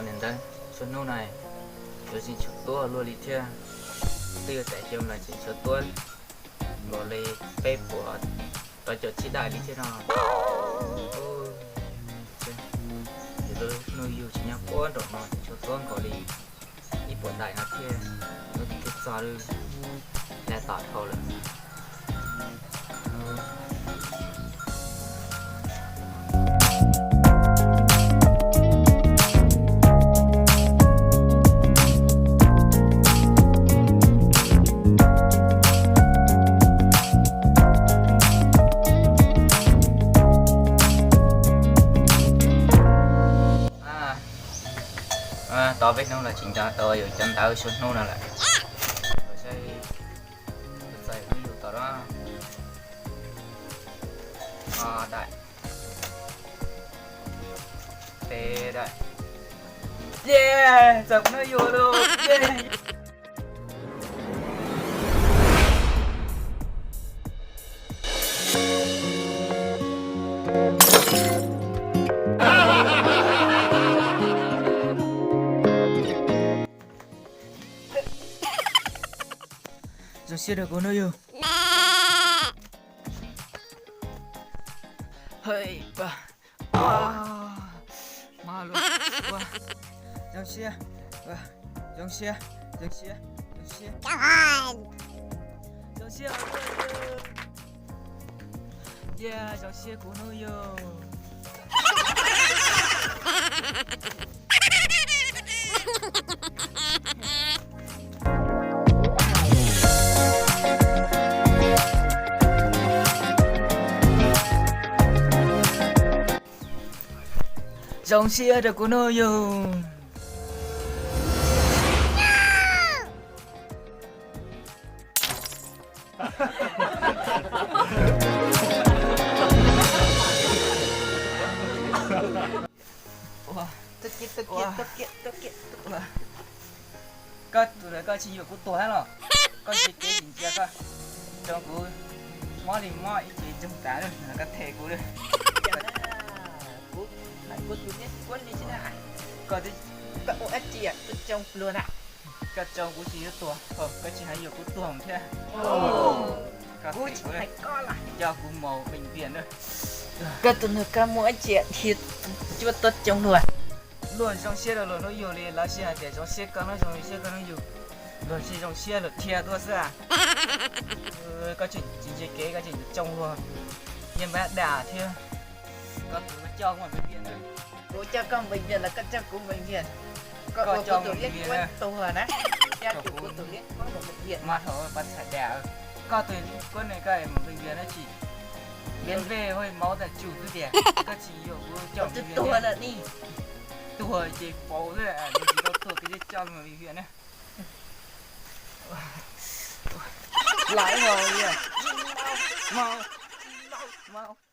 Ntawd, suab hnub no yuav tseem tshuav tuab luaj li thiab. Twb yuav txais xyoo los tseem tshuav tuab nkaus li peb puas rau caum tsib daim li thiab no. Tus hnub yug tsis nyob puag nraum no tseem tshuav tuab nkaus li ib puas daim no thiab. Hnub twg txog lawm, laj tom dhau lawm. Tos peb hnub los tsis nco tau yus cov ntawv suab hnub no lawm. Saib, txais hnub yug tau ob daim, peb daim. Yes, txais kuv hnub yug lawm. Zoo siab rau kuv hnub yug. Hej, pa. Ua, ma lu, ua, zoo siab, ua, zoo siab, zoo siab, zoo siab. Zoo siab, ua, yeah, zoo siab kuv hnub yug. Zoo siab rau kuv hnub yug. Koj tus ntawd koj tsis yuam kuv tuag los? Koj tsis kev tsis ntsia koj tsoo kuv mob li mob ib ce ntsoog tas, koj them kuv li. Kuv, kuv tus niam kuv li tsis na. Koj, koj ua dab tsi kuv tsoo luag na? Koj tsoo kuv tsis yuav tuag, koj tsis hais yuam kuv tuag thiab. Kuv tsis hais koj los coj kuv mus bệnh viện na. Koj tus nus koj muaj dab tsi thiaj cuab tuab tsoo luag? Luag zoo siab rau luag hnub yug li lawv sib hais tias zoo siab koj hnub, zoo siab koj hnub yug. Luag tsis zoo siab luag dhia tuaj xwb. Koj tseem tsis ntsia kev koj tseem tsoo luag, yeej npab dam thiab. Koj tus koj coj kuv mus bệnh viện na. Kuv coj koj mus bệnh viện los koj coj kuv mus bệnh viện? Koj ua kuv tus liab kuab tuag na. Coj kuv tus liab kuab mus bệnh viện mas thaum pas txhais dam. Koj tus kuab ne koj mus bệnh viện dab tsi? Viêm vê hôi máu tag tsu xwb tiag, koj tsis yuam kuv coj mus bệnh viện. Tuag lawm ni. Tuag ces pauv xwb, tsis tau tuag koj thiaj coj mus bệnh viện na. Lawm los, mau, mau.